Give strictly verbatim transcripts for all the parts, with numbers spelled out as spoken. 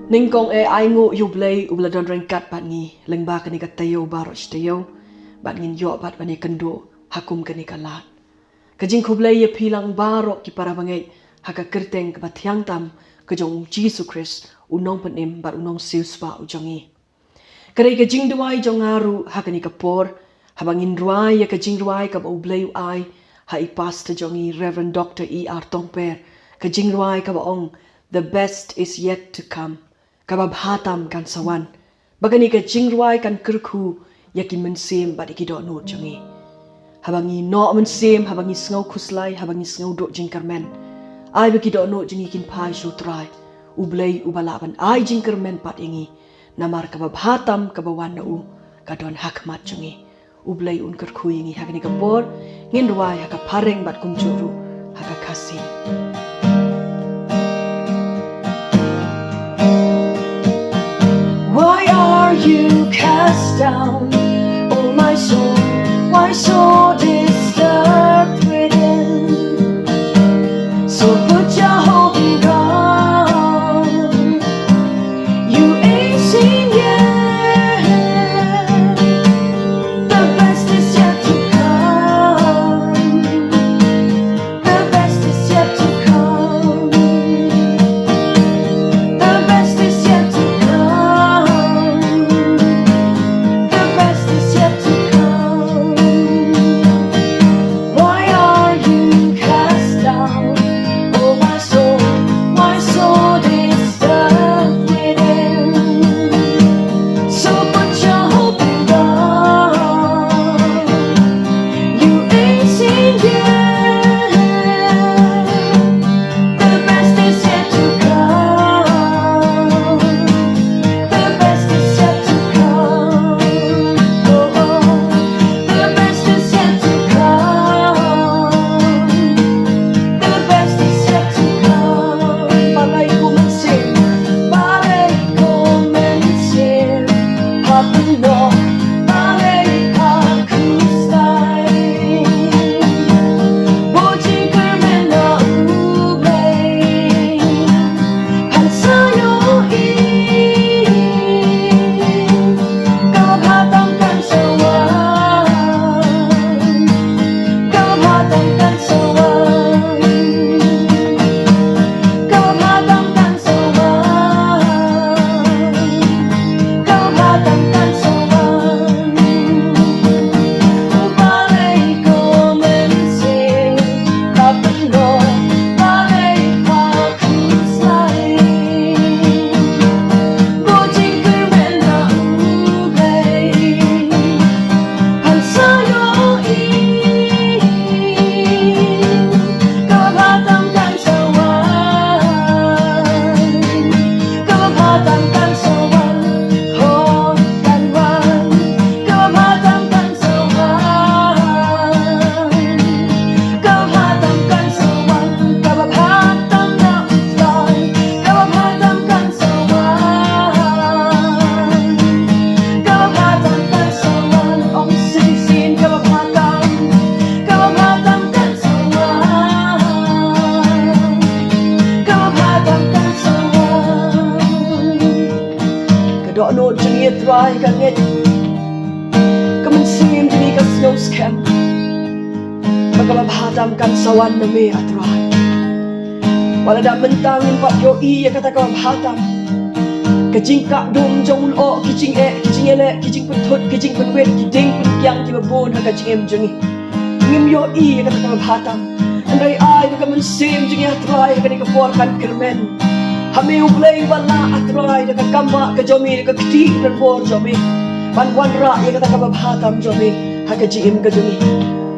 Nyngkong eh ai nguh ïa U Blei uba la don ryngkat bad ngi lyngba kane ka taïew baroh shi taïew, bad ngin ïoh bad ban ïakynduh ha kum kane ka lad. Ka jingkhublei ïa phi lang baroh ki para bangeit ha ka kyrteng kaba thiang tam ka jong U Jisu Khrist, U Nongpynim bad U Nongsiewspah u jong ngi. Ka dei ka jingduwai jong nga ruh ha kane ka por, haba ngin rwai ïa ka jingrwai kaba U Blei u ai ha i pastor jong ngi, Reverend Doctor E R Tongper, ka jingrwai kaba ong, The best is yet to come. Kaba bha tam kan sa wan. Ba kane ka jingrwai kan kyrkhu ïa ki mynsiem bad ïa ki dohnud jong ngi. Haba ngi noh mynsiem, haba ngi sngew khuslai, haba ngi sngew duh jingkyrmen, ai ba ki dohnud jong ngi kin phai sha U Trai, U Blei uba lah ban ai jingkyrmen pat ïa ngi. Namar kaba bha tam kaba wan na u ka don ha khmat jong ngi. U Blei un kyrkhu ïa ngi ha kane ka por. Ngin rwai ha ka phareng bad kumjuh ruh ha ka Khasi. Why are you cast down, O my soul? Why so disturbed within? So put your hope in God. You ain't seen yet. The best is yet to come. The best is yet to come. The best is yet to come. The best is yet to come. Why are you cast down, O my soul? Why so disturbed within? So put your hope in God. You ain't seen yet. The best is yet to come. The best is yet to come. Oh, oh. The best is yet to come. The best is yet to come. Balei kumne sih? Balei kumne sih? Hapdeng noh balei ka khuslai? Ba jingkyrmen na U Blei. Hynrei sa ïohi. Kaba bha tam kan sa wan. Kaba bha tam kan sa wan. Kaba bha tam kan sa wan. Kaba bha tam kan sa wan. Balei kumne sih? Hapdeng noh balei ka khuslai? Ba jingkyrmen na U Blei. Hynrei sa ïohi. Kaba bha tam kan sa wan. Kaba bha tam kan sa wan. Ho, kan wan. Kaba bha tam kan sa wan. Kaba bha tam kan sa wan. Kaba bha tam na U Trai. Kaba bha tam kan sa wan. Kaba bha tam kan sa wan. Ong shisien kaba bha tam. Kaba bha tam kan sa wan. Kaba bha tam kan sa wan. Ka dohnud jong ngi, Trai, ka ngeit. Ka mynsiem jong ngi ka sngew skhem ba kaba bha tam kan sa wan na me, A Trai. Wat la da mynta ngim pat ïohi ïa kata kaba bha tam. Ka jingkah dum jong u lyoh, ki jingeh, ki jingïaleh, ki jingpynthut, ki jingpynwit, ki ding pynkiang kiba bun ha ka jingim jong ngi. Ngim ïohi ïa kata kaba bha tam. Hynrei ai ba ka mynsiem jong ngi, A Trai, ha kane ka por kan kyrmen ha me, U Blei, ba lah, A Trai, da ka kam ba ka jong me, da ka kti ka bor jong me, ban wanrah ïa kata kaba bha tam jong me ha ka jingim ka jong ngi.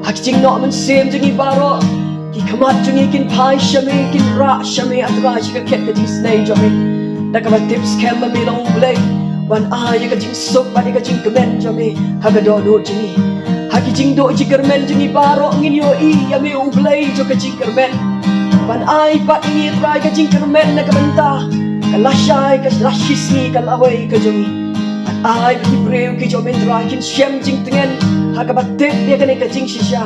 Ha ka jingnoh mynsiem jong ngi baroh, ki khmat jong ngi kin phai sha me, kin rah sha me, A Trai, sha ka khet ka jingisynei jong me. Da kaba tip skhem ba me long U Blei ban ai ïa ka jingsuk bad ïa ka jingkmen jong me ha ka dohnud jong ngi. Ha ki jingduh jingkyrmen jong ngi baroh ngin ïohi ïa me, U Blei jong ka jingkyrmen, ban ai pat ïa ngi, Trai, ka jingkyrmen na ka bynta ka lashai, ka lashisngi, ka lawei ka jong ngi. Ban ai ba ki briew ki jong me, Trai, kin shem jingtngen ha kaba tip ïa kane ka jingshisha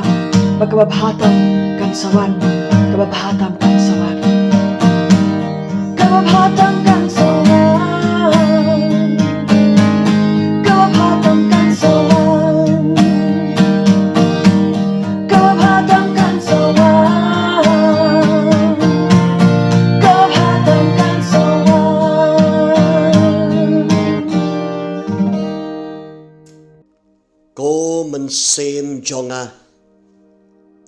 ba kaba bha tam kan sa wan. Kaba bha tam kan sa wan. Kaba bha tam kan sa wan. Mynsiem jong nga,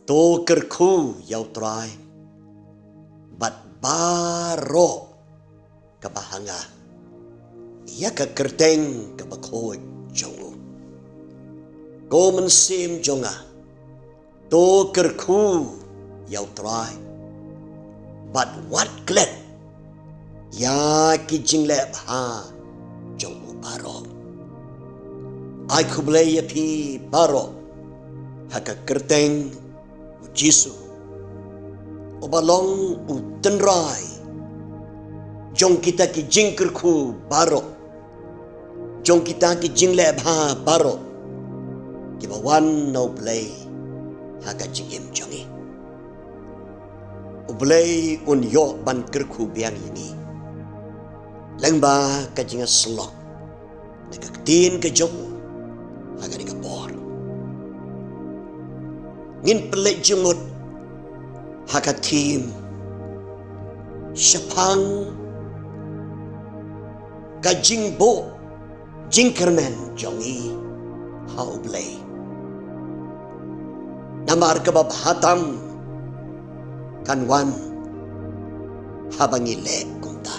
to kyrkhu ïa U Trai, bad baroh kaba ha nga, ïa ka kyrteng kaba khuid jong u. Ko mynsiem jong nga, to kyrkhu ïa U Trai, bad wat klet ïa ki jingleh bha jong u baroh. Ai khublei ïa phi baroh ha ka kyrteng U Jisu, uba long U Trai jong kita ki jingkyrkhu baroh, jong kita ki jingleh bha baroh kiba wan na U Blei ha ka jingim jong ngi. U Blei un ïoh ban kyrkhu biang ïa ngi lyngba ka jingïasyllok na ka ktien ka jong u ha kane ka por. Ngin pynleit jingmut ha ka thim shaphang ka jingbuh jingkyrmen jong ngi ha U Blei. Namar kaba bha tam kan wan haba ngi leh kumta.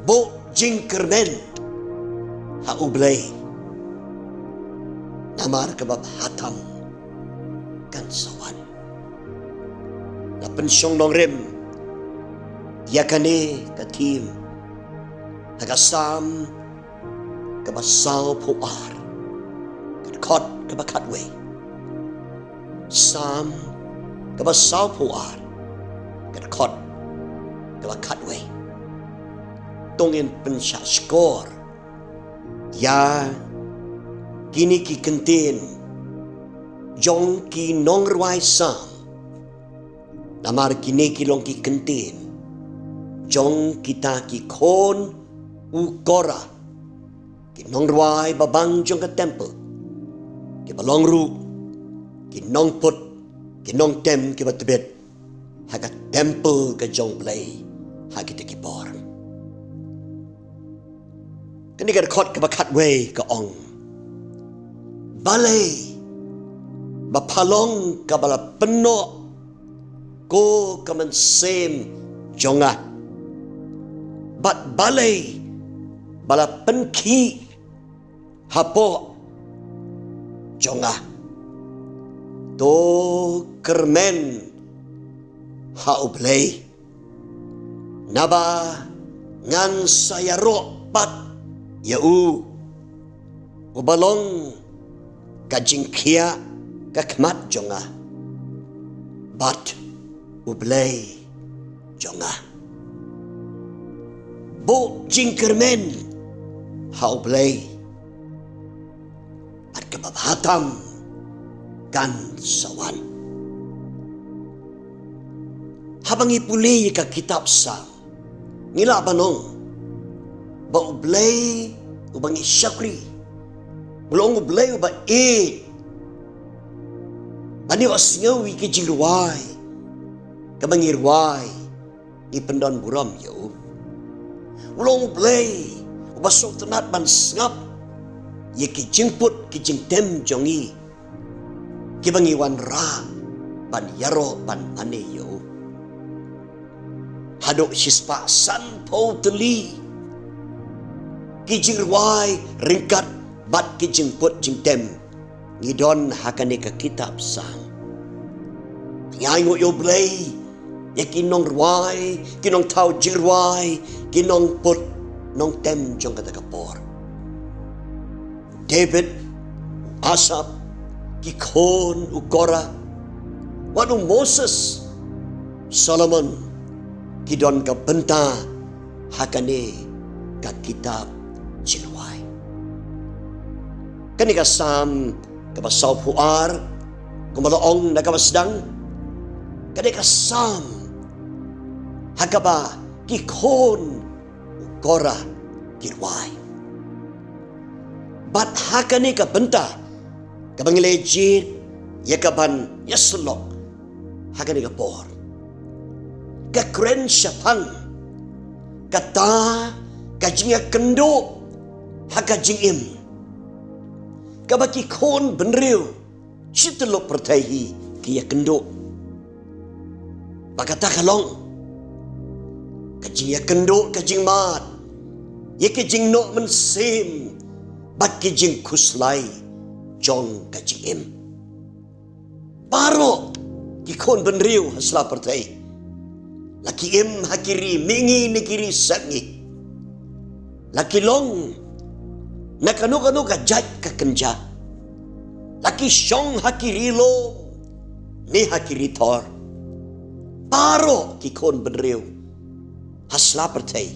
Buh jingkyrmen ha U Blei, namar kaba bha tam kan sa wan. La pynshong nongrim ïa kane ka thim ha ka Salm kaba sawphew ar, ka dkhot kaba khatwei. Salm kaba sawphew ar, ka dkhot kaba khatwei. To ngin pynshah shkor ïa kine ki kyntien jong ki nongrwai Salm. Namar kine ki long ki kyntien jong kita ki khun u Korah, ki nongrwai babang jong ka temple, kiba long ruh ki nongput, ki nongtem kiba tbit ha ka temple ka jong U Blei ha kita ki por. Kane ka dkhot kaba khatwei ka ong: Balei ba pha long kaba la pynnoh, ko ka mynsiem jong nga, bad balei ba la pynkhih hapoh jong nga? To kyrmen ha U Blei, naba ngan sa ïaroh pat ïa u, uba long ka jingkhiah ka khmat jong nga bad U Blei jong nga. Buh jingkyrmen ha U Blei, bad kaba bha tam kan sa wan. Haba ngi pule ïa ka kitab Salm, ngi lah ban ong ba U Blei uba ngi shakri u long U Blei uba ïeit ban ïohsngew ïa ki jingrwai kaba ngi rwai, ngi pyndonburom ïa u. U long U Blei uba sngewtynnat ban sngap ïa ki jingput ki jingtem jong ngi, kiba ngi wanrah ban ïaroh ban mane ïa u. Haduh shispah sanphew tylli ki jingrwai ryngkat bad ki jingput jingtem ngi don ha kane ka kitab Salm. Ngi ainguh ïa U Blei ïa ki nongrwai, ki nongthaw jingrwai, ki nongput nongtem jong kata ka por. David, Asaph, ki khun u Korah, wat u Moses, Solomon, ki don ka bynta ha kane ka kitab jingrwai. Kane ka Salm kaba sawphew ar, kumba la ong na kaba sdang, kane ka Salm ha kaba ki khun u Korah ki rwai. Bad ha kane ka bynta kaba ngi la jied ïa ka ban ïasyllok ha kane ka por, ka kren shaphang kata ka jingïakynduh ha ka jingim, Kaba ki khun bynriew shi tyllup pyrthei hi ki ïakynduh. Ba kata ka long ka jingïakynduh ka jingmad ïa ki jingnoh mynsiem bad ki jingkhuslai jong ka jingim. Baroh ki khun bynriew ha sla pyrthei, la ki im ha ki ri mihngi ne ki ri sepngi, la ki long na kano kano ka jait ka kynja, la ki shong ha ki ri lum ne ha ki ri thor, baroh ki khun bynriew ha sla pyrthei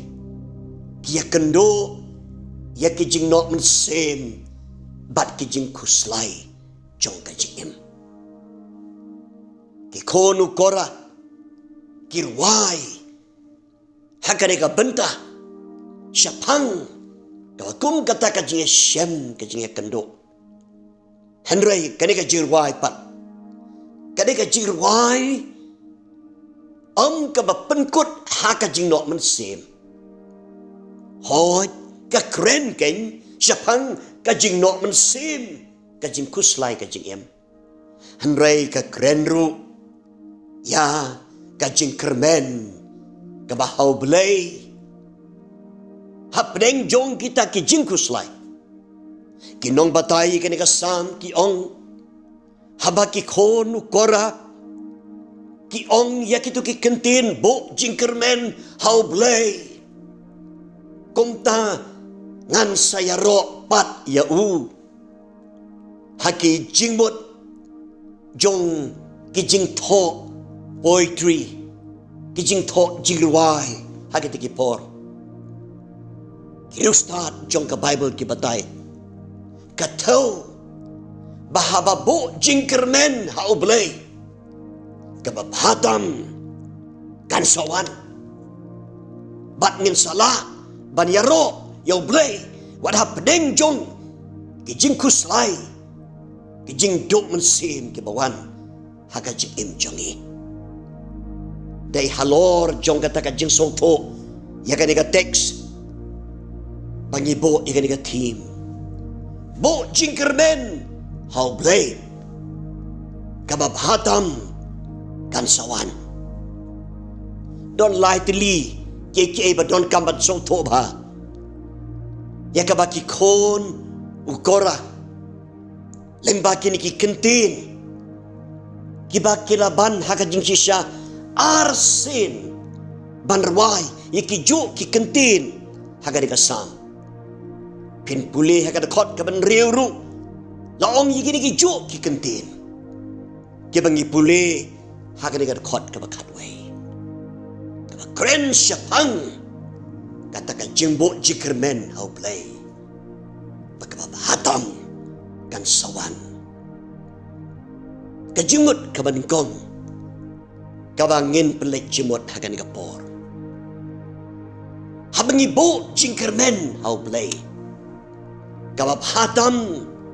ki ïakynduh ïa ki jingnoh mynsiem bad ki jingkhuslai jong ka jingim. Ki khun u Korah ki rwai ha kane ka bynta shaphang kaba kum kata ka jingïashem, ka jingïakynduh. Hynrei kane ka jingrwai pat, kane ka jingrwai ym kaba pynkut ha ka jingnoh mynsiem. Hooid, ka kren keiñ shaphang ka jingnoh mynsiem, ka jingkhuslai ka jingim. Hynrei ka kren ruh ïa ka jingkyrmen kaba ha U Blei hapdeng jong kita ki jingkhuslai. Ki nongbatai kane ka Salm ki ong, haba ki khun u Korah ki ong ïa kito ki kyntien buh jingkyrmen ha U Blei, kumta ngan sa ïaroh pat ïa u. Ha ki jingmut jong ki jingthoh poetry, ki jingthoh jingrwai ha kita ki por, ki riewstad jong ka Baibl ki batai, ka thew ba haba buh jingkyrmen ha U Blei, kaba bha tam kan sa wan. Bad ngin sa lah ban ïaroh ïa U Blei wat hapdeng jong ki jingkhuslai, ki jingduh mynsiem kiba wan ha ka jingim jong ngi. Dei halor jong kata ka jingsngewthuh ïa kane ka text ba ngi buh ïa kane ka theme, buh jingkyrmen ha U Blei, kaba bha tam kan sa wan. Don lai tylli kiei kiei ba donkam ban sngewthuh bha ïa kaba ki khun u Korah lyngba kine ki kyntien kiba ki la ban ha ka jingshisha arsien ban rwai ïa kijuh ki kyntien ha kane ka Salm. Phin pule ha ka dkhot kaba hynriew ruh, la ong ïa kine kijuh ki kyntien kiba ngi pule ha kane ka dkhot kaba khatwei, kaba kren shaphang kata ka jingbuh jingkyrmen ha U Blei, ba kaba bha tam kan sa wan. Ka jingmut kaba nyngkong kaba ngin pynleit jingmut ha kane ka por, haba ngi buh jingkyrmen ha U Blei, kaba bha tam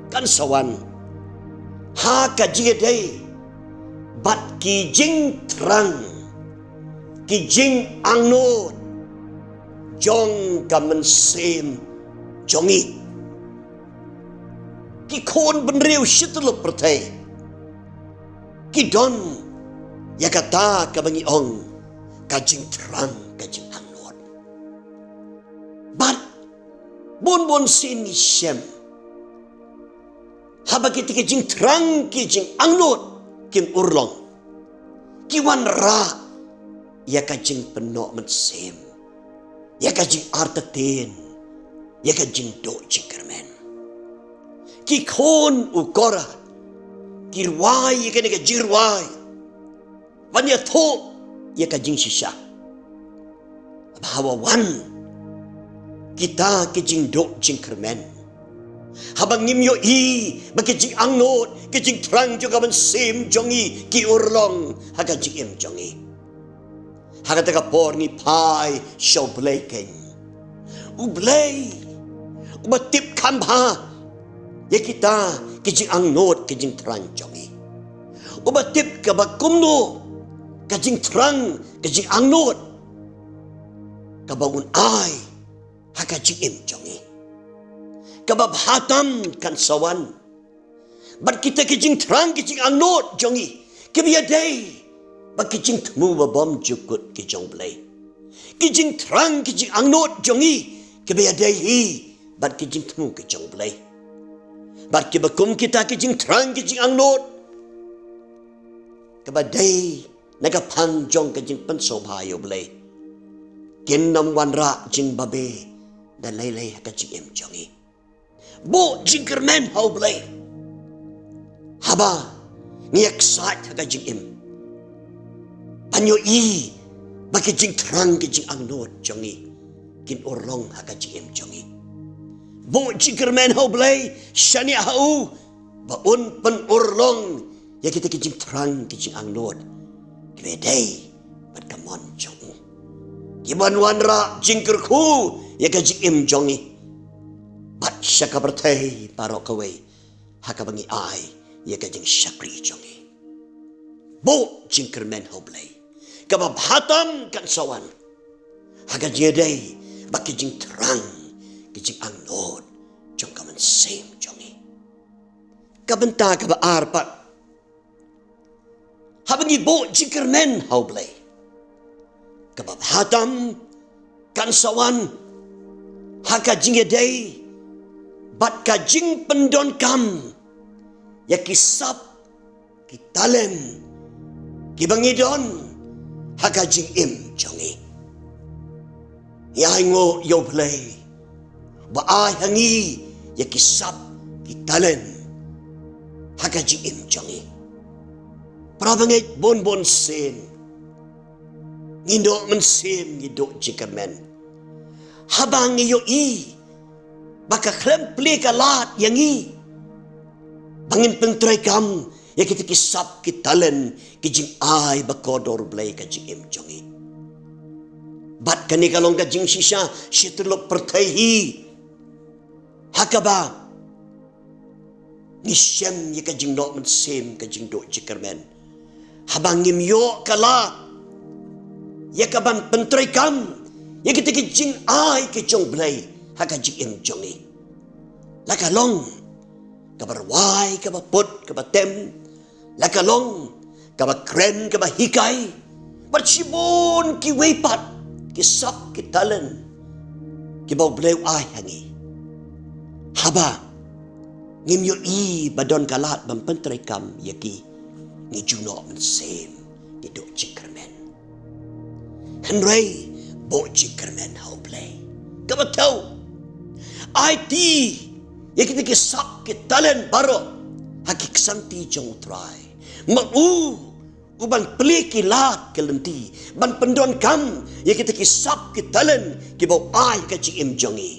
kan sa wan ha ka jingïadei bad ki jingthrang, ki jingangnud jong ka mynsiem jong ngi. Ki khun bynriew shi tyllup pyrthei ki don ïa kata kaba ngi ong ka jingthrang, ka jingangnud. Bad bun bun sien ngi shem haba kita ki jingthrang, ki jingangnud kim urlong, ki wanrah ïa ka jingpynnoh mynsiem, ïa ka jingartatien, ïa ka jingduh jingkyrmen. Ki khun u Korah ki rwai ïa kane ka jingrwai ban ïathuh ïa ka jingshisha. Haba wan kita ki jingduh jingkyrmen, haba ngim ïohi ba ki jingangnud, ki jingthrang jong ka mynsiem jong ngi ki urlong ha ka jingim jong ngi, ha kata ka por ngi phai sha U Blei keiñ. U Blei uba tip kham bha ïa kita ki jingangnud, ki jingthrang jong ngi, uba tip kaba kumno ka jingthrang, ka jingangnud kaba un ai ha ka jingim jong ngi, kaba bha tam kan sa wan. Bad kita ki jingthrang ki jingangnud jong ngi kiba ïadei bad ki jingthmu ba bymjukut ki jong U Blei. Ki jingthrang ki jingangnud jong ngi kiba ïadei hi bad ki jingthmu ki jong U Blei. Bad kiba kum kita ki jingthrang ki jingangnud kaba dei na ka phang jong ka jingpynsngewbha ïa U Blei, kin ym wanrah jingbabe da lei lei ha ka jingim jong ngi. Buh jingkyrmen ha U Blei haba ngi ïaksaid ha ka jingim, ban ïohi ba ki jingthrang ki jingangnud jong ngi kin urlong ha ka jingim jong ngi. Buh jingkyrmen ha U Blei, shaniah ha U ba Un pynurlong ïa kita ki jingthrang ki jingangnud kiba dei bad ka mon jong U, kiban wanrah jingkyrkhu ïa ka jingim jong ngi bad sha ka pyrthei baroh kawei ha kaba ngi ai ïa ka jingshakri jong ngi. Buh jingkyrmen ha U Blei, kaba bha tam kan sa wan ha ka jingïadei bad ki jingthrang ki jingangnud jong ka mynsiem jong ngi. Ka bynta kaba ar pat, haba ngi buh jingkyrmen ha U Blei, kaba bha tam kan sa wan ha ka jingïadei bad ka jingpyndonkam ïa ki sap ki talent kiba ngi don ha ka jingim jong ngi. Ngi ainguh ïa U Blei ba ai ha ngi ïa ki sap ki talent ha ka jingim jong ngi. Para bangeit, bun bun sien ngi noh mynsiem ngi duh jingkyrmen haba ngi ïohi ba ka khlem plie ka lad ïa ngi ba ngin pyntreikam ïa kita ki sap ki talent ki jingai ba kordor U Blei ha ka jingim jong ngi. Bad kane ka long ka jingshisha shi tyllup pyrthei hi ha kaba ngi shem ïa ka jingnoh mynsiem, ka jingduh jingkyrmen, haba ngim ïoh ka lad ïa kaban pyntreikam ïa kita ki jingai ki jong U Blei ha ka jingim jong ngi. La ka long kaba rwai, kaba put, kaba tem, la ka long kaba kren, kaba hikai, bad shibun kiwei pat ki sap ki talent kiba U Blei u ai ha ngi. Haba ngim ïohi ba don ka lad ban pyntreikam ïa ki, ngi ju noh mynsiem, ngi duh jingkyrmen. Hynrei buh jingkyrmen ha U Blei. Kaba thew, aiti ïa kita ki sap ki talent baroh ha ki ksanti jong U Trai. Ma U, U ban plie ki lad ki lynti ban pyndonkam ïa kita ki sap ki talent kiba u ai ha ka jingim jong ngi,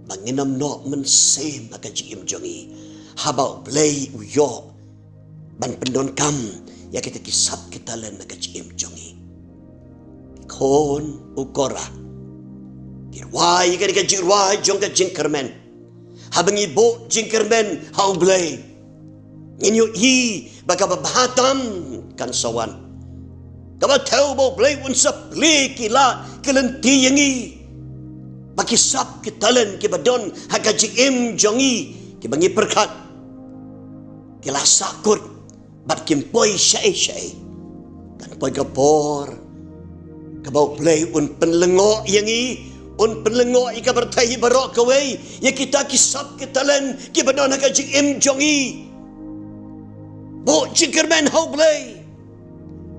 ba ngin ym noh mynsiem ha ka jingim jong ngi haba U Blei u ïoh ban pyndonkam ïa kita ki sap ki talent ha ka jingim jong ngi. Ki khun u Korah ki rwai ïa kane ka jingrwai jong ka jingkyrmen. Haba ngi buh jingkyrmen ha U Blei, ngin ïohi ba kaba bha tam kan sa wan. Kaba thew, ba U Blei un sa plie ki lad ki lynti ïa ngi, ba ki sap ki talent kiba don ha ka jingim jong ngi, kiba ngi pyrkhat ki la sahkut bad kim poi shaei shaei, kan poi ka por kaba U Blei un pynlyngngoh ïa ngi, un pynlyngngoh ïa ka pyrthei baroh kawei ïa kita ki sap ki talent kiba don ha ka jingim jong ngi. Buh jingkyrmen ha U Blei.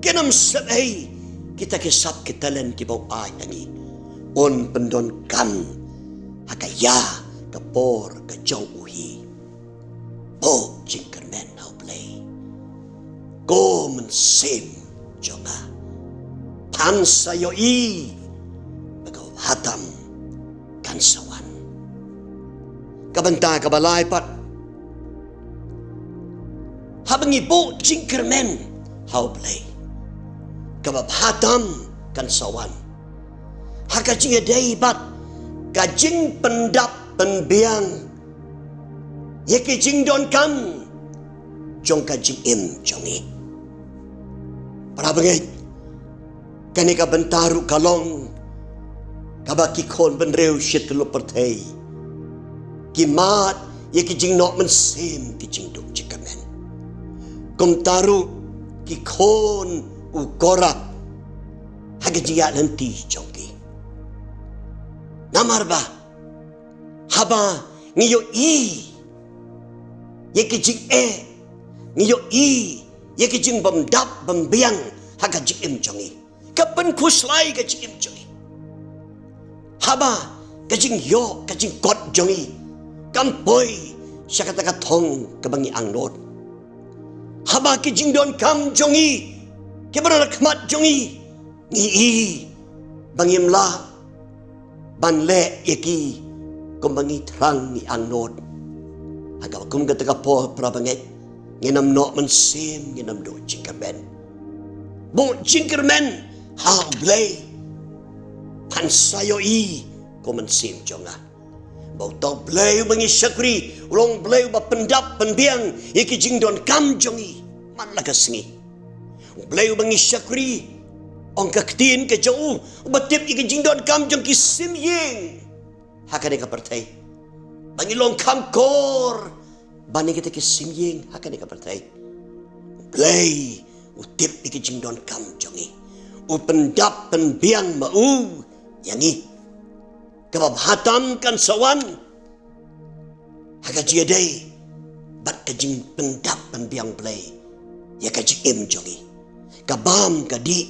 Kin ym sep ei kita ki sap ki talent kiba u ai ha ngi, un pyndonkam ha ka ïa ka por ka jong U hi. Buh jingkyrmen ha U Blei, ko mynsiem jong nga. Phan sa ïohi ba kaba bha tam kan sa wan. Ka bynta kaba lai pat, haba ngi buh jingkyrmen ha U Blei, kaba bha tam kan sa wan ha ka jingïadei bad ka jingpyndap pynbiang ïa ki jingdonkam jong ka jingim jong ngi. Para bangeit, kane ka bynta ruh ka long kaba ki khun bynriew shi tyllup pyrthei ki mad ïa ki jingnoh mynsiem ki jingduh jingkyrmen. Kumta ruh ki khun u Korah ha ki jingïaid lynti jong ki. Namar ba haba ngi ïohi ïa ki jingeh, ngi ïohi ïa ki jingbymdap bymbiang ha ka jingim jong ngi, ka pynkhuslai ka jingim jong ngi. Haba ka jingïoh ka jingkot jong ngi kam poi sha kata ka thong kaba ngi angnud, haba ki jingdonkam jong ngi kiba don ha khmat jong ngi, ngi i ba ngim lah ban leh ïa ki kumba ngi thrang ngi angnud. Ha kaba kum kata ka por, para bangeit, ngin ym noh mynsiem, ngin ym duh jingkyrmen. Buh jingkyrmen ha U Blei. Phan sa ïohi ko mynsiem jong nga ba uta U Blei uba ngi shakri u long U Blei uba pyndap pynbiang ïa ki jingdonkam jong ngi man la ka sngi. U Blei uba ngi shakri, ong ka ktien ka jong u, uba tip ïa ki jingdonkam jong ki sim ïing ha kane ka pyrthei. Ba ngi long kham kor ban ïa kita ki sim ïing ha kane ka pyrthei. U Blei u tip ïa ki jingdonkam jong ngi. U pyndap pynbiang ma u ïa ngi. Kaba bha tam kan sa wan ha ka jingïadei bad ka jingpyndap pynbiang Blei ïa ka jingim jong ngi. Ka bam ka dih,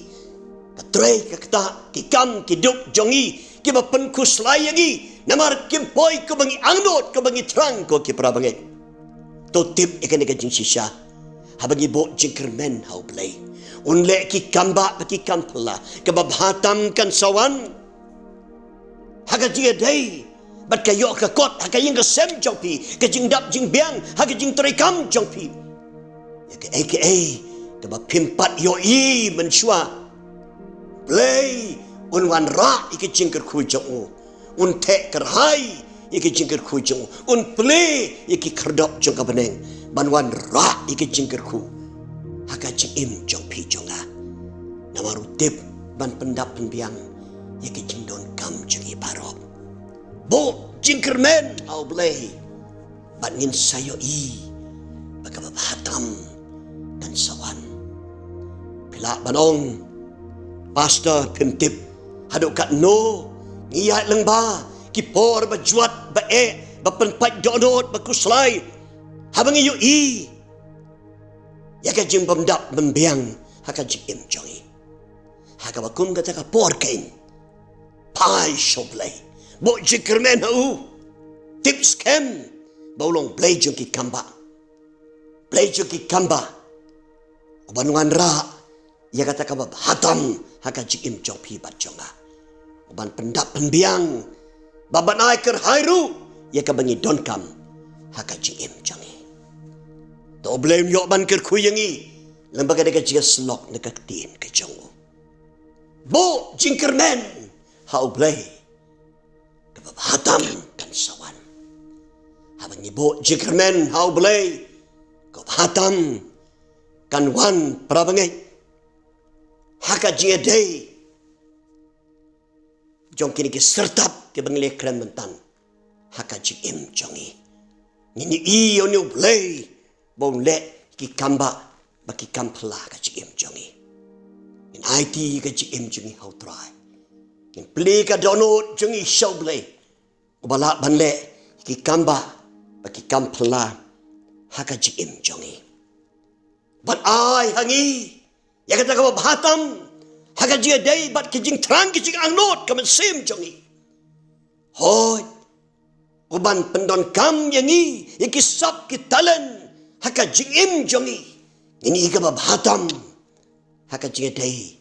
ka trei ka ktah, ki kam ki duk jong ngi kiba pynkhuslai ïa ngi namar kim poi kumba ngi angnud, kumba ngi thrang, ko ki para bangeit. To tip ïa kane ka jingshisha. Haba ngi buh jingkyrmen ha U Blei, un leh ki kam bah bad ki kam phylla. Kaba bha tam kan sa wan ha ka jingïadei bad ka ïoh ka kot ha ka ïing ka sem jong phi, ka jingdap jingbiang ha ka jingtrei kam jong phi. Ïa kaei kaei kaba phim pat ïohi mynshuwa, Blei un wanrah ïa ki jingkyrkhu jong u. Un theh kyrhai ïa ki jingkyrkhu jong u. Un plie ïa ki khyrdop jong ka bneng ban wanrah ïa ki jingkyrkhu ha ka jingim jong phi jong nga. Namar u tip ban pyndap pynbiang ïa ki jingdonkam jong ngi baroh. Buh jingkyrmen ha U Blei bad ngin sa ïohi ba kaba bha tam kan sa wan. Phi lah ban ong, Pastor, phim tip haduh katno ngi ïaid lyngba ki por ba jwat, ba eh, ba pynpait dohnud, ba khuslai, haba ngi ïohi ïa ka jingbymdap bymbiang ha ka jingim jong ngi. Ha kaba kum kata ka por kein, phai sha U Blei, buh jingkyrmen ha u. Tip skhem ba u long Blei jong ki kam bah, Blei jong ki kam bah, uban wanrah ïa kata kaba bha tam ha ka jingim jong phi bad jong nga. Uban pyndap pynbiang bad ban ai kyrhai ruh ïa kaba ngi donkam ha ka jingim jong ngi. To U Blei un ïoh ban kyrkhu ïa ngi lyngba kane ka jingïasyllok na ka ktien ka jong u. Buh jingkyrmen ha U Blei, kaba bha tam kan sa wan. Haba ngi buh jingkyrmen ha U Blei, kaba bha tam kan wan, para bangeit, ha ka jingïadei jong kine ki syrtap kiba ngi la kren mynta ha ka jingim jong ngi. Ngin ïohi ïa une U Blei ba un leh ki kam bah bad ki kam phylla ha ka jingim jong ngi. Ngin aiti ïa ka jingim jong ngi ha U Trai. Ngin plie ka dohnud jong ngi sha U Blei uba lah ban leh ki kam bah bad ki kam phylla ha ka jingim jong ngi. Ban ai ha ngi ïa kata kaba bha tam ha ka jingïadei bad ki jingthrang ki jingangnud ka mynsiem jong ngi. Hooid, uban pyndonkam ïa ngi ïa ki sap ki talent ha ka jingim jong ngi. Ngin ïohi kaba bha tam ha ka jingïadei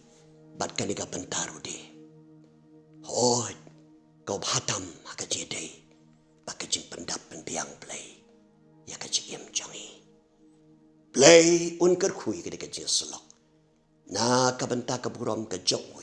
bad kane ka bynta ruh de. Hooid, kaba bha tam ha ka jingïadei bad ka jingpyndap pynbiang Blei ïa ka jingim jong ngi. Blei un kyrkhu ïa kane ka jingïasyllok na ka bynta ka burom ka jong u